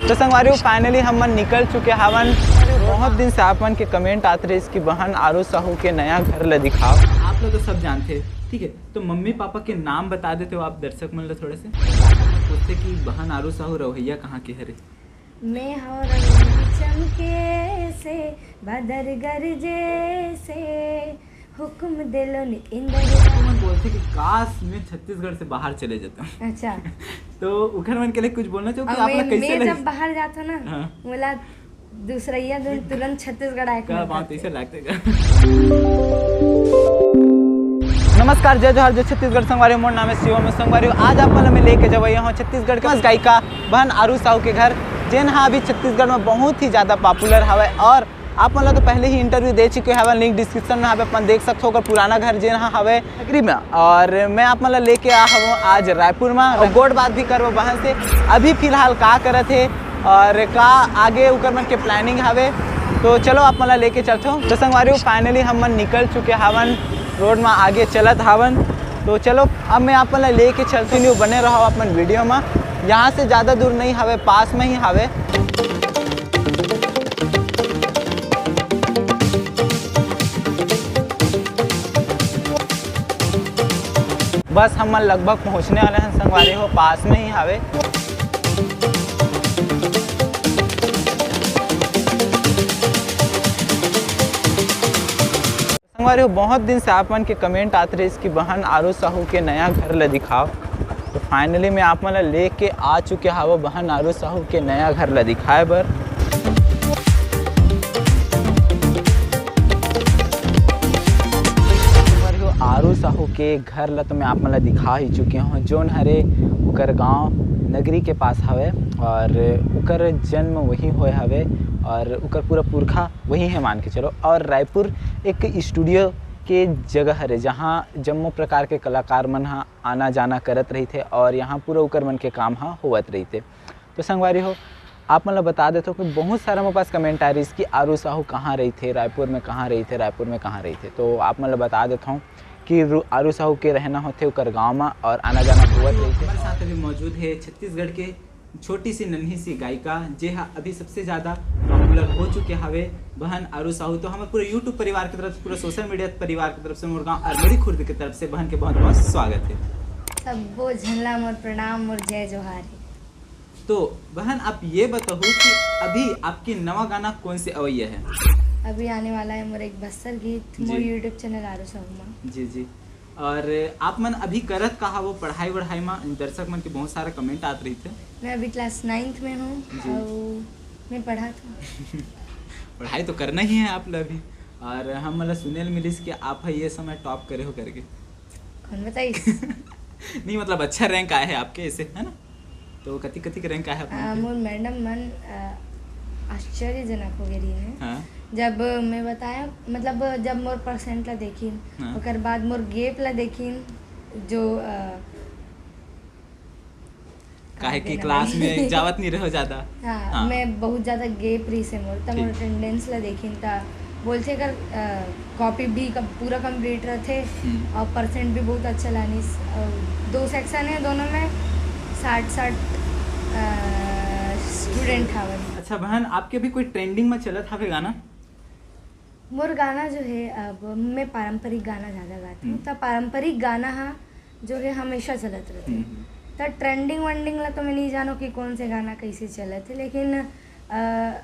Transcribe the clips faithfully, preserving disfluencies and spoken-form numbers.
तो संगवारी हो, finally हमन निकल चुके हावन। बहुत दिन से आप मन के comment आत रहिस कि बहन आरू साहू के नया घर ल दिखाओ। आप लोग तो सब जानते, ठीक है, तो मम्मी पापा के नाम बता देते हो आप दर्शक मन ल थोड़े से। पूछते कि बहन आरू साहू रवैया कहाँ के हरे? मैं हव रंग चमके से, बादर गरजे से, हुक्म देलो नि इंदर। तो मन बोलते कि काश मैं छत्तीसगढ़ से बाहर चले जाता। अच्छा। तो उखर मन के लिए कुछ बोलना चाहो कि और आप मैं, लोग कैसे मैं लगे? जब बाहर जाता ना, हाँ। मोला दूसरैया दिन तुरंत छत्तीसगढ़ आए का बात ऐसे लगते का? नमस्कार, जय जोहार, जय छत्तीसगढ़ संगवारी। मोर नाम है शिवम संगवारी। आज आप मन ल मैं लेके जवैया हूँ छत्तीसगढ़ के famous गायिका बहन आरू साहू के घर, जेन हा अभी छत्तीसगढ़ में बहुत ही ज्यादा popular हवय और आप मन ला तो पहले ही interview दे चुके हवन, link description में हवे, अपन देख सकथो ओकर पुराना घर जेन हा हवे नगरी में। और मैं आप मन ला लेके आ हवं आज रायपुर में और गोठ बात भी करबो बहन से, अभी फिलहाल का करत हे और का आगे उकर मन के planning हवे। तो चलो आप मन ला लेके चलथो। तो संगवारी हो, finally हम मन निकल चुके हवन, road में आगे चलत हवन। तो चलो अब मैं आप मन ला लेके चलथो, continue बने रहो अपन video में। यहाँ से ज्यादा दूर नहीं हवे, पास में ही हवे। बस हमन लगभग पहुंचने वाले हैं संगवारी हो, पास में ही हवे। संगवारी हो, बहुत दिन से आप मन के comment आत रहिस कि बहन आरू साहू के नया घर ल दिखाओ। तो finally मैं आप मन ल लेके आ चुके हावो बहन आरू साहू के नया घर ल दिखाए बर। संगवारी हो, आरू साहू के घर ल तो मैं आप मन ल दिखा ही चुके हूँ, जोन हरे उकर गांव नगरी के पास हवे और उकर जन्म वहीं होए हवे और उकर पूरा पुरखा वहीं है मान के चलो। और रायपुर एक studio के जगह हरे, जहाँ जम्मो प्रकार के कलाकार मन ह आना जाना करत रहिथे और यहाँ पूरा उकर मन के काम ह होवत रहिथे। तो संगवारी हो, आप मन ल बता देथो कि बहुत सारा मोर पास comment आ रहिस कि आरू साहू कहाँ रहिथे, रायपुर में कहाँ रहिथे, रायपुर में कहाँ रहिथे। तो आप मन ल बता देथो कि रू-, आरू साहू के रहना होथे उकर गांव में और आना जाना होवत रहिथे। हमारे साथ अभी मौजूद है छत्तीसगढ़ के छोटी सी नन्ही सी गायिका, जे हा अभी सबसे ज्यादा popular हो चुके हवे, बहन आरू साहू। तो हमारे पूरे YouTube परिवार की तरफ से, पूरे social media परिवार की तरफ से, मोर गांव अरमड़ी खुर्द की तरफ से बहन के बहुत बहुत स्वागत है। सबो झन ला मोर प्रणाम, मोर जय जोहार है। तो बहन, आप ये बताओ कि अभी आपकी नवा गाना कौन से अवैया है? अभी आने वाला है मोर एक बस्तर गीत, जी। मोर YouTube channel आरू साहू मा। जी, जी। और आप मन अभी करत का हवो पढ़ाई वढ़ाई मा? दर्शक मन के बहुत सारा comment आत रहिथे। मैं अभी class ninth में हूँ जी। और मैं पढ़त हूँ। पढ़ाई तो करना ही है आप ला भी। और हम मतलब सुने ल मिलिस कि आप ह ये समय top करे हो करके। कौन बताइस? नहीं, मतलब अच्छा rank आया है आपके, ऐसे, है ना? तो कतिक कतिक rank आया है आप मन के? मोर madam मन, अ, आश्चर्यजनक हो गे रहिन हे। हाँ। जब मैं बताया, मतलब जब मोर percent ला देखिन, हाँ। ओकर बाद मोर gap ला देखिन, जो, अ, काहे का कि देना class भाई? में जावत नहीं रहो ज्यादा। हाँ, हाँ। मैं बहुत ज्यादा gap रहिस हे मोर, त मोर ठीक। Attendance ला देखिन त बोलथे कर, अ, copy भी कब पूरा complete रथे हम्म। और percent भी बहुत अच्छा लानिस। और दो section है, दोनों में साठ साठ, अ, student हावन। अच्छा बहन, आपके अभी कोई trending में चलत हावे गाना? मोर गाना जो है, अब मैं पारंपरिक गाना ज्यादा गाती हूँ, हम्म। त पारंपरिक गाना हा जो है हमेशा चलत रहते। हम्म, हम्म। त trending वंडिंग ला तो मैं नहीं जानो कि कौन से गाना कैसे चलत है, लेकिन, अ,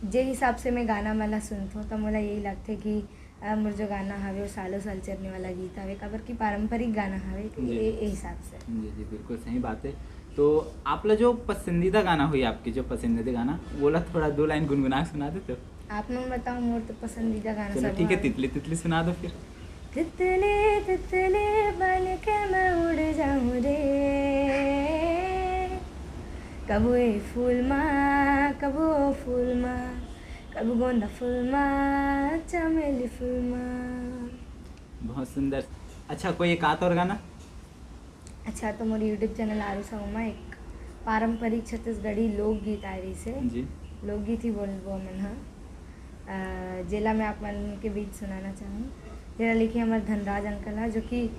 जे हिसाब से मैं गाना मन ला सुनथों, त मोला यही लगथे कि, अ, मोर जो गाना हवे, वो सालों साल चलने वाला गीत हवे, काबर कि पारंपरिक गाना हवे, जी। ये, ये हिसाब से। जी, जी, बिल्कुल सही बात है। तो आप ला जो पसंदीदा गाना होई, आपके जो पसंदीदा गाना, वो ला थोड़ा दो line गुनगुना के सुना देते हो? आप मन बताओ, मोर तो पसंदीदा गाना चलो, सब ठीक है, हवे। तितली तितली सुना दो फिर। तितली, तितली बन के मैं उड़ जाऊं रे, कबो ए फूल मा, कबो ओ फूल मा, कबो गोंदा फूल मा, चमेली फूल मा। बहुत सुंदर। अच्छा, कोई एक आध और गाना? अच्छा, तो मोर YouTube channel आरू साहू मा एक पारंपरिक छत्तीसगढ़ी लोकगीत आए रहिस हे। जी। लोकगीत ही बोलबो हमन ह। अ, जेला मैं आप मन के बीच सुनाना चाहूँ, जेला लिखे हमर धनराज uncle ह, जो कि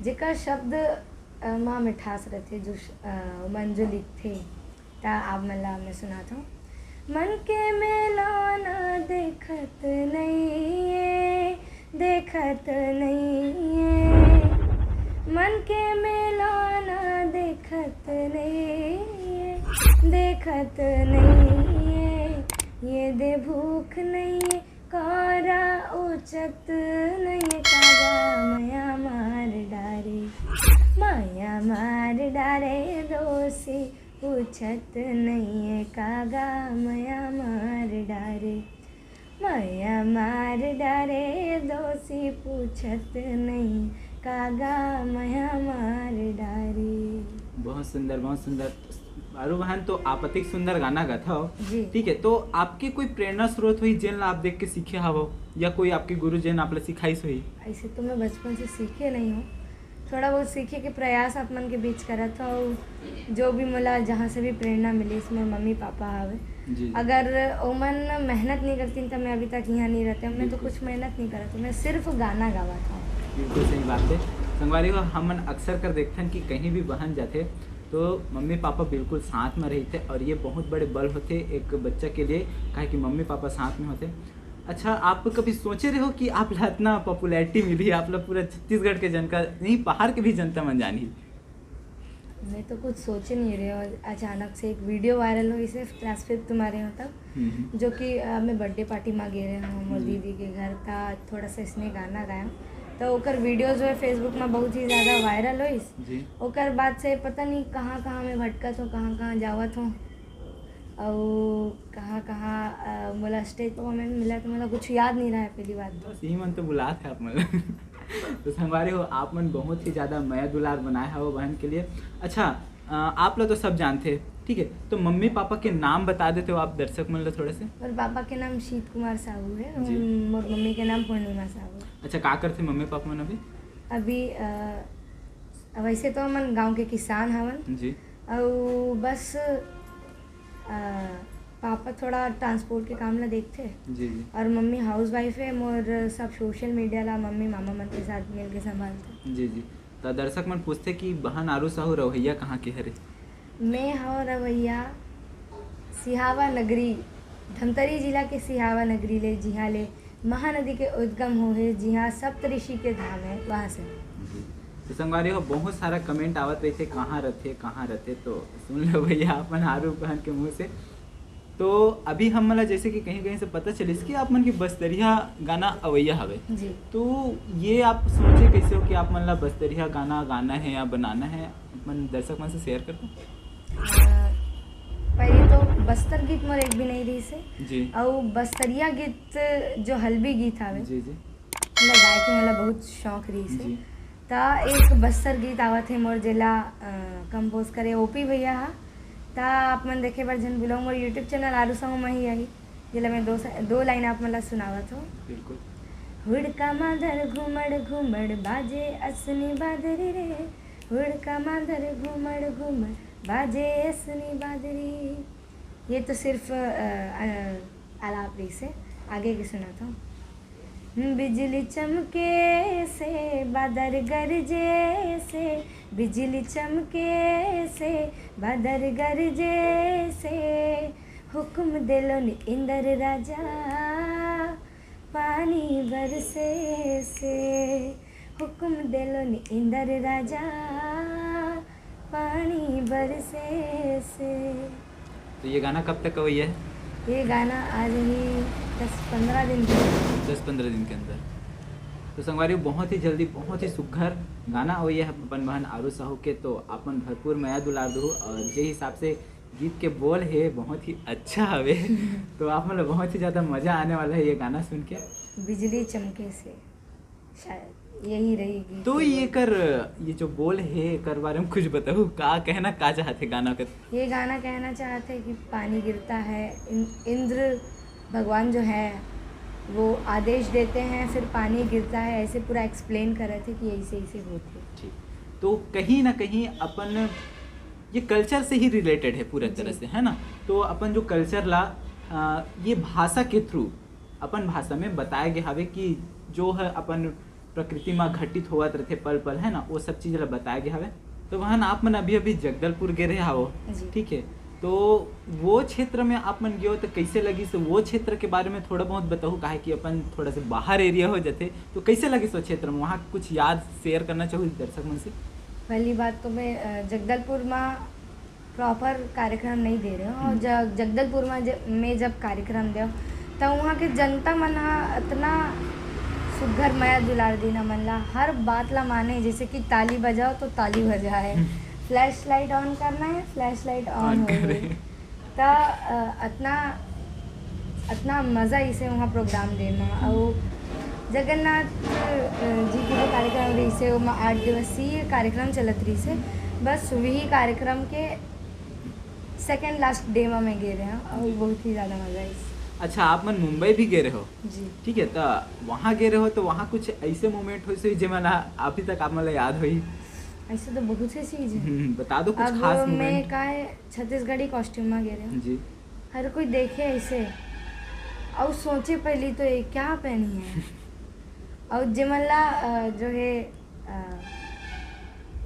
जेकर शब्द, अ, मा मिठास रथे, जो श-, अ, ओमन जो लिखथे, आप मन ला मैं सुनात हूँ। मन के मेलाना देखत नइये, देखत नइये। मन के मेलाना देखत नइये, देखत नइये। ये दे भूख नइये, कारा उचत नइये, कारा मया मार डारे, मया मार डारे दोषी पूछत नइये, कागा मया मार डारे, मया मार डारे दोषी पूछत नइये, कागा मया मार डारे। बहुत सुंदर, बहुत सुंदर। आरू बहन, तो आप अतिक सुंदर गाना गात हव। जी। ठीक है, तो आपके कोई प्रेरणा स्रोत होही जेन ला आप देख के सीखे हवव, या कोई आपके गुरु जेन आप ला सिखाइस होही? ऐसे तो मैं बचपन से सीखे नहीं हूँ, थोड़ा बहुत सीखे के प्रयास आप मन के बीच करत हूँ। जो भी मोला जहाँ से भी प्रेरणा मिलिस, मोर मम्मी पापा हवे। जी, जी। अगर ओमन मेहनत नहीं करतीन, तो मैं अभी तक यहाँ नहीं रहते। मैं तो बिल्कुल। कुछ मेहनत नहीं करत हूँ, मैं सिर्फ गाना गावत हूँ। बिल्कुल सही बात है। संगवारी हो, हमन अक्सर कर देखथन कि कहीं भी बहन जाथे, तो मम्मी पापा बिल्कुल साथ में रहिथे, और ये बहुत बड़े बल होथे एक बच्चा के लिए, काहे कि मम्मी पापा साथ में होथे। अच्छा, आप कभी सोचे रहे हो कि आप ला इतना पॉपुलैरिटी मिली, आप ला पूरा छत्तीसगढ़ के जनता, नहीं, पहाड़ के भी जनता मन जानही? मैं तो कुछ सोचे नहीं रहे हूँ, अचानक से एक वीडियो वायरल होइस, ट्रांसक्रिप्ट तुम्हारे हो तब, हम्म, हम्म। जो कि, अ, मैं बर्थडे पार्टी में गे रहे हूँ मोर जी। दीदी के घर, ता थोड़ा सा इसने गाना गाया, तो ओकर वीडियो जो है Facebook में बहुत ही ज़्यादा वायरल होइस। जी। ओकर बाद से पता नहीं कहाँ कहाँ मैं भटकत हूँ, कहाँ कहाँ जावत हूँ, और कहाँ कहाँ, अ, मोला स्टेज पर मैं मिला तो मोला कुछ याद नहीं रहा है पहली बात तो। बस यही मन तो बुलात है आप मन। तो संगवारी हो, आप मन बहुत ही ज़्यादा मया दुलार बनाए हव बहन के लिए। अच्छा, अ, आप ला तो सब जानथे, ठीक है, तो मम्मी पापा के नाम बता देते हो आप दर्शक मन ला थोड़ा से? मोर पापा के नाम शीत कुमार साहू है, जी। मोर मम्मी के नाम पूर्णिमा साहू है। अच्छा, का करथे मम्मी पापा मन अभी? अभी, अ, वैसे तो हमन गांव के किसान हवन। जी। अउ बस, अ, पापा थोड़ा ट्रांसपोर्ट के काम ला देखथे। जी, जी। और मम्मी हाउसवाइफ है, मोर सब सोशल मीडिया ला मम्मी मामा मन के साथ मिलके संभालथे। जी, जी। त दर्शक मन पूछथे कि बहन आरू साहू रवैया कहाँ के हरे? मैं हव रवैया सिहावा नगरी, धमतरी जिला के सिहावा नगरी ले, जिहाँ ले महानदी के उद्गम होहे, जिहाँ सप्तऋषि के धाम है, वहाँ से। जी। तो संगवारी हो, बहुत सारा कमेंट आवत रहिथे, "कहाँ रथे, कहाँ रथे?" तो सुन लो भैया अपन आरू बहन के मुँह से। तो अभी हम मन ला जैसे कि कहीं-कहीं से पता चलिस कि आप मन के बस्तरिया गाना अवैया हवे। जी। तो ये आप सोचे कैसे हो कि आप मन ला बस्तरिया गाना गाना है या बनाना है? अपन दर्शक मन से शेयर कर दो। अ, पहले तो बस्तर गीत मोर एक भी नहीं रहिस हे। जी। अउ बस्तरिया गीत जो हल्बी गीत हवे, जी, जी। मोला गाए के मोला बहुत शौक रहिस हे। जी। त एक बस्तर गीत आवत हे मोर, जेला, अ, कंपोज करे ओपी भैया हा। त आप मन देखे बर झन भूलव, मोर YouTube चैनल आरू साहू म ही आही, जेला मैं दो स-, दो लाइन आप मन ला सुनावत हूँ। बिल्कुल। हुड़का मांदर घुमड़ घुमड़ बाजे असनी बादरी रे, हुड़का मांदर घुमड़ घुमड़ बाजे असनी बादरी। ये तो सिर्फ, अ, अ, आलाप रहिस हे, आगे के सुनात हूँ। बिजली चमके से, बादर गरजे से, बिजली चमके से, बादर गरजे से, हुक्म देलो नि इंदर राजा, पानी बरसे से, हुक्म देलो नि इंदर राजा, पानी बरसे से। तो ये गाना कब तक अवैया है? ये गाना आ जाही दस पन्द्रह दिन के अंदर। दस पन्द्रह दिन के अंदर। तो संगवारी, बहुत ही जल्दी, बहुत ही सुघर गाना अवैया है अपन बहन आरू साहू के। तो आप मन भरपूर मया दुलार दहू, और जे हिसाब से गीत के बोल हे, बहुत ही अच्छा हवे। तो आप मन ला बहुत ही ज्यादा मजा आने वाला है ये गाना सुन के। बिजली चमके से, शायद यही रही गीत तो के ये बोल। कर, ये जो बोल हे, एकर बारे में कुछ बताओ, का कहना, का चाहत हे गाना के? ये गाना कहना चाहत हे कि पानी गिरता है, इं-, इंद्र भगवान जो है, वो आदेश देते हैं, फिर पानी गिरता है, ऐसे पूरा एक्सप्लेन करत हे कि ऐसे, ऐसे होथे। ठीक। तो कहीं ना कहीं अपन ये कल्चर से ही रिलेटेड है पूरा जी। तरह से, है ना? तो अपन जो कल्चर ला, अ, ये भाषा के थ्रू अपन भाषा में बताए गे हवे कि जो है अपन प्रकृति में घटित होवत रहिथे पल पल, है ना, वो सब चीज ला बताए गे हवे। तो बहन, आप मन अभी अभी जगदलपुर गे रहे हवो, जी। ठीक है, तो वो क्षेत्र में आप मन गयो तो कैसे लगिस? वो क्षेत्र के बारे में थोड़ा बहुत बताहू, काहे कि अपन थोड़ा से बाहर एरिया हो जाते। तो कैसे लगिस वो क्षेत्र में? वहाँ कुछ याद शेयर करना चाहू दर्शक मन से? पहली बात तो मैं अ, जगदलपुर में प्रॉपर कार्यक्रम नहीं दे रहे हूँ, और जग जगदलपुर में जब मैं जब कार्यक्रम दे, तो वहाँ के जनता मन ह इतना सुघर मया दुलार दीन हमन ला, हर बात ला माने। जैसे कि ताली बजाओ तो ताली बजाए, फ्लैश लाइट ऑन करना है, फ्लैश लाइट ऑन On हो करे। गई। त अ, अतना अतना मजा इसे वहाँ प्रोग्राम दे मा। और जगन्नाथ अ, जी की जो कार्यक्रम रही से, ओमा आठ दिवसीय कार्यक्रम चलत रही से, बस वही कार्यक्रम के सेकेंड लास्ट डे में मैं गे रहे हूँ और बहुत ही ज़्यादा मजा आई। अच्छा, आप मन मुंबई भी गे रहे हो? जी। ठीक है, तो वहाँ गे रहे हो तो वहाँ कुछ ऐसे मोमेंट होइस होही जेमन ला अभी तक आप मन ला याद होही? ऐसे तो बहुत से चीज़ है। हम्म, बता दो कुछ अब खास मैं मोमेंट। का है, छत्तीसगढ़ी कॉस्ट्यूम में गे रहे हूँ। जी। हर कोई देखे ऐसे और सोचे पहली तो ये क्या पहनी है। और जेमन ला अ, जो है अ,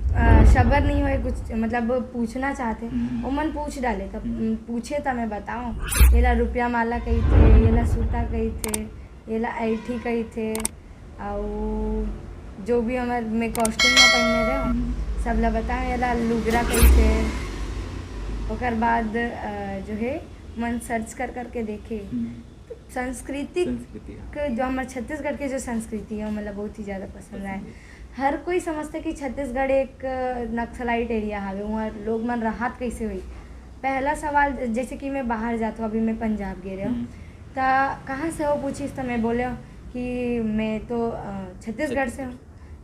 अ, सबर नहीं होए कुछ, मतलब पूछना चाहते, हम्म। ओमन पूछ डाले। तब हम्म। पूछे त मैं बताऊं, येला रुपया माला कहिथे, येला सूता कहिथे, येला ऐठी कहिथे, और जो भी हमार मैं कॉस्ट्यूम में पहने रहे हूँ, हम्म। सब ला बताऊं, येला लुगरा कहिथे। ओकर बाद अ, जो है मन सर्च कर करके देखे। हम्म, संस्कृति संस्कृति, हाँ। के जो हमारे छत्तीसगढ़ के जो संस्कृति है, मतलब बहुत ही ज़्यादा पसंद आए। हर कोई समझते कि छत्तीसगढ़ एक नक्सलाइट एरिया हवे, वहाँ लोग मन राहत कैसे हुई। पहला सवाल, जैसे कि मैं बाहर जाता हूँ, अभी मैं पंजाब गे रहे हूँ, हम्म। त कहाँ से हो पूछिस, तो मैं बोले कि मैं तो अ, छत्तीसगढ़ से हूँ।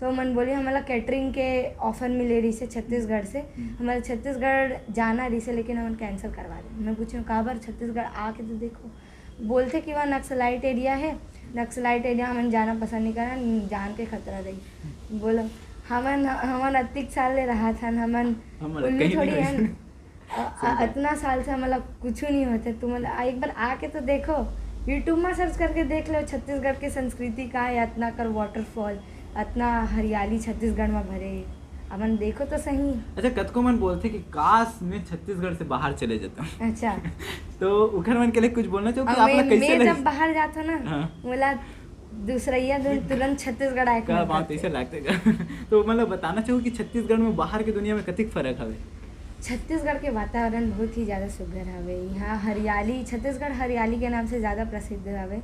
तो मन बोली, हमारा कैटरिंग के ऑफर मिले रही से छत्तीसगढ़ से, हम्म। हमारा छत्तीसगढ़ जाना रही से, लेकिन हमन कैंसिल करवा दे। मैं पूछी हूँ, काबर? छत्तीसगढ़ आके तो देखो। बोलते कि वहाँ नक्सलाइट एरिया है, नक्सलाइट एरिया हमन जाना पसंद नहीं करन, जान के खतरा रही। बोलो, हमन हमन अतिक साल ले रहा था, हमन हमन उल्लू कहीं थोड़ी नहीं है। गए। अ- अ- अतना साल से हमला कुछ नहीं होते। तुम आ- एक बार आके तो देखो, यूट्यूब में सर्च करके देख लो छत्तीसगढ़ के संस्कृति का है, अतना कर वाटरफॉल, अतना हरियाली छत्तीसगढ़ में भरे। अपन देखो तो सही। अच्छा, कतको मन बोलथे कि काश मैं छत्तीसगढ़ से बाहर चले जाता। अच्छा। तो उखर मन के लिए कुछ बोलना चाहूँ कि और आप मैं, लोग कैसे मैं लगे? जब बाहर जाता ना, हाँ। बोला दूसरा ही दिन तुरंत छत्तीसगढ़ आए का बात ऐसे लगते का? तो मतलब बताना चाहूँ कि छत्तीसगढ़ में बाहर की दुनिया में कतिक फर्क हवे? छत्तीसगढ़ के वातावरण बहुत ही ज़्यादा सुघर हवे। यहाँ हरियाली, छत्तीसगढ़ हरियाली के नाम से ज़्यादा प्रसिद्ध हवे।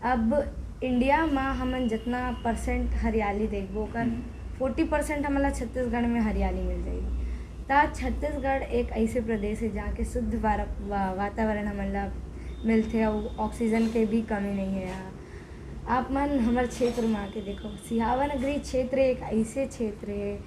अब इंडिया में हमन जितना परसेंट हरियाली देखबो, ओकर हम्म। फोर्टी परसेंट हमला छत्तीसगढ़ में हरियाली मिल जाएगी। त छत्तीसगढ़ एक ऐसे प्रदेश है, जहाँ के शुद्ध वार-, वा-, वातावरण हमन ला मिलथे और ऑक्सीजन के भी कमी नहीं है यहाँ। आप मन हमर क्षेत्र में आके देखो, सिहावा नगरी क्षेत्र एक ऐसे क्षेत्र है,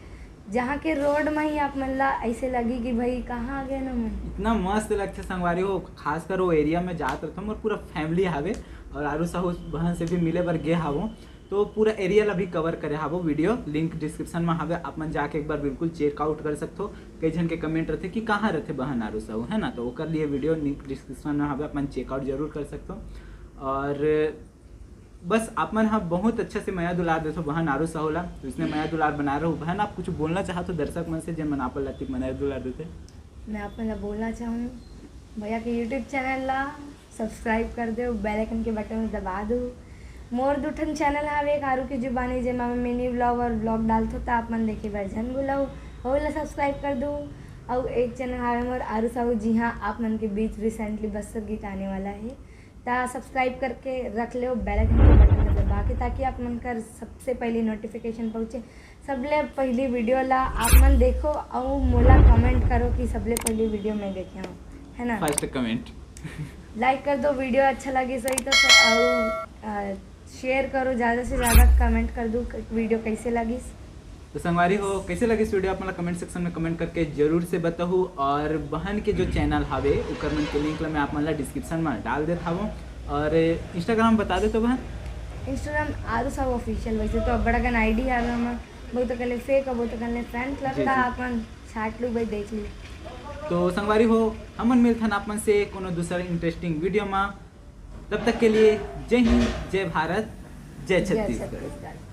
जहाँ के रोड में ही आप मन ला ऐसे लगी कि भाई, कहाँ आ गए ना मन। इतना मस्त लगथे संगवारी हो, खासकर वो एरिया में जात रहता हूँ, मोर पूरा फैमिली हवे और आरू साहू बहन से भी मिले बर गे हावो, तो पूरा एरिया ला भी कवर करे हावो। वीडियो लिंक डिस्क्रिप्शन में हवे, आप मन जाके एक बार बिल्कुल चेकआउट कर सकथो। कई झन के कमेंट रहथे कि कहाँ रहथे बहन आरू साहू, है ना, तो ओकर लिए वीडियो लिंक डिस्क्रिप्शन में हवे, आप मन चेकआउट जरूर कर सकथो। और बस आप मन ह बहुत अच्छा से मया दुलार देथो बहन आरू साहू ला, तो इसने मया दुलार बना रहो। बहन, आप कुछ बोलना चाहत हो दर्शक मन से, जेन मन आप ला अतिक मया दुलार देथे? मैं आप मन ला बोलना चाहूँ, भैया के यूट्यूब चैनल ला सब्सक्राइब कर दो, बेल आइकन के बटन ला दबा दो। मोर दू ठन चैनल हावे, एक आरू की जुबानी, जेमा मैं मिनी व्लॉग और व्लॉग डालथो, त आप मन देखे बर झन भूलव, ओला सब्सक्राइब कर दो। और एक चैनल हावे मोर आरू साहू जी, हाँ, आप मन के बीच रिसेंटली बस्तर गीत आने वाला है, त सब्सक्राइब करके रख लो, बेल आइकन के बटन ला दबा के, ताकि आप मन कर सबसे पहले नोटिफिकेशन पहुँचे। सबले पहली वीडियो ला आप मन देखो और मोला कमेंट करो कि सबले पहली वीडियो मैं देखे हूँ, है ना? First comment. लाइक कर दो, वीडियो अच्छा लगिस होही तो, और शेयर करो, ज़्यादा से ज़्यादा कमेंट कर दो वीडियो कैसे लगिस। तो संगवारी हो, कैसे लगिस वीडियो, आप मन ला कमेंट सेक्शन में कमेंट करके जरूर से बताहू। और बहन के जो चैनल हावे, ओकर मन के लिंक ला मैं आप मन ला डिस्क्रिप्शन में डाल देत हावो। और इंस्टाग्राम बता दे तो बहन। इंस्टाग्राम आरू साहू ऑफिशियल, वैसे तो अब बड़ा गन आईडी हावे, हम बहुत कन फेक, बहुत कन फैन क्लब जी, था, जी। आप मन छाट लू भाई, देख ली। तो संगवारी हो, हमन मिलथन आप मन से कोनो दूसरा इंटरेस्टिंग वीडियो में। तब तक के लिए जय हिंद, जय भारत, जय जय छत्तीसगढ़। छत्तीसगढ़।